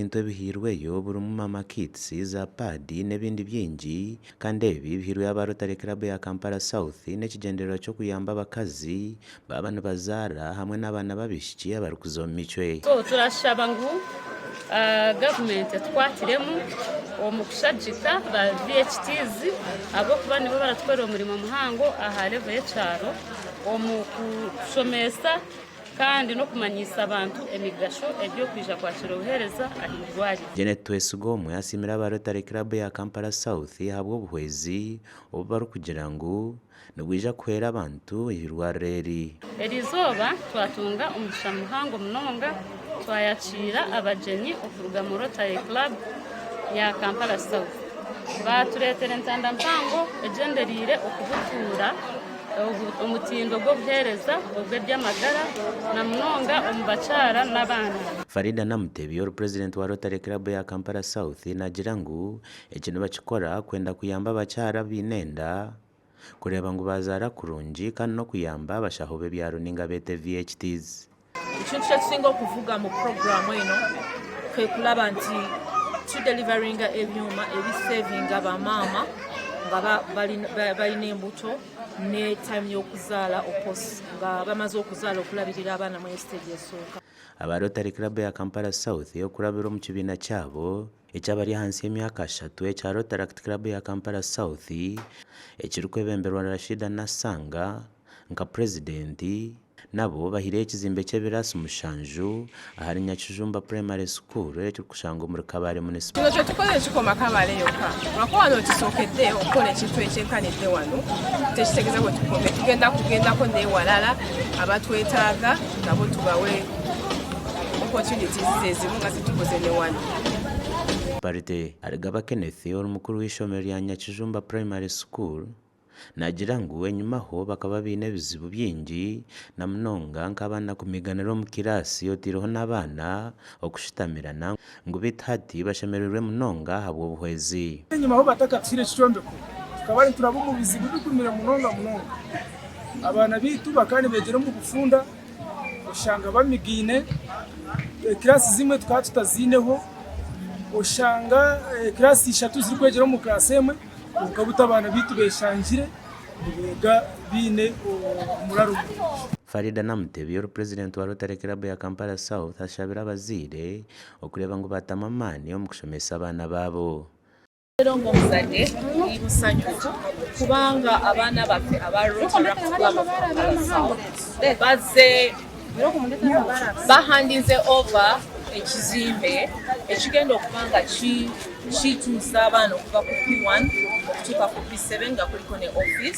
ebintu ebihairweyo birimu mama kits, za paadi n'ebindi bingi kandi ebi bihairweyo aba Rotary Club ya Kampala South n'ekigyendererwa ky'okuyamba abakazi baaba nibazaara hamwe n'abaana b'abaishiki abarikuza omu micwe. So turashaba ngu gavumenti etukwatiremu omu kushagika ba VHTs ahabw'okuba nibo baratukorera omurimo muhango aha level y'ekyaro omu kushomesa kandi n'okumanyiisa abantu emigasho eby'okwija kwakira obuheereza aha irwariro. Janet Twesigomwe asiimire aba Rotary Club ya Kampala South ahabw'obuhwezi obu barikugira ngu nibwija kuhwera abantu eirwariro eri. Eri izooba twatunga omugisha muhango munonga twayakiira abagyenyi okuruga mu Rotary Club ya Kampala South. Baatureetera entanda mpango egyendereire okubutuura omutindo gw'obuheereza obw'eby'amagara na munonga omu bakyara n'abaana. Farida Namutebi, ori purezidenti wa Rotary Club ya Kampala South naagira ngu eki nibakikora kwenda kuyamba abakyara abaine enda kureeba ngu baazaara kurungi kandi n'okuyamba abashaho b'ebyaro ninga abeete VHTs. Ekintu kyetusinga okuvuga mu puroguramu eno kwe kulaba nti tudelivaringa ebyuma ebisevinga bamaama nga balina embuto ne time y'okuzaala opos nga bamaze okuzaala okulabirira abaana mu stage esooka. Aba Rotary Club ya Kampala South okurabira omu kibiina kyabo eky'abari ahansi y'emyaka ashatu ekya Rotaract Club ya Kampala South ekirikwebemberwa Rashida Nassanga nka purezidenti nabo bahaireyo ekizimbe ky'ebiraasi mushanju ahari Nyakijumba Primary School ekirikushangwa omuri Kabale Municipal. Kino kyetukoze kikoma Kabale yokka lwakuba wano tusookedde okukola ekintu ekyenkanidde wano tekitegeeza bwe tukome tugenda kugendako n'ewalala abatwetaaga nabo tubawe opportunities zezimu nga zetukoze ne wano. Parite Arigaba Kenneth ori mukuru w'eishomero rya Nyakijumba Primary School naagira ngu enyimaho bakaba baine ebizibu bingi na munonga nk'abaana kumiganira omu kiraasi otaireho n'abaana okushutamirana ngu beitu hati bashemereirwe munonga ahabw'obuhwezi. Enyimaho batakatuhaire ekikyombeko tukaba nituraba omu bizibu bigumire munonga munonga. Abaana baitu bakaba nibeegyera omu bufunda oshanga bamigaine, ekiraasi zimwe tukaba tutaziineho, oshanga ekiraasi ishatu zirikwegyera omu kiraasi emwe kwonka buti abaana baitu beeshangire nibeega baine omuraro murungi. Farida Namutebi ori purezidenti wa Rotary Club ya Kampala South ashabire abazaire okureeba ngu baatamu amaani omu kushomesa abaana baabo. Leero ng'omuzadde ndi musanyufu kubanga abaana baffe aba Rotaract Club of Kampala South bazze bahandinze over ekizimbe ekigenda okuba nga kituusa abaana okuva ku P1 okutuuka ku P7 nga kuliko ne office.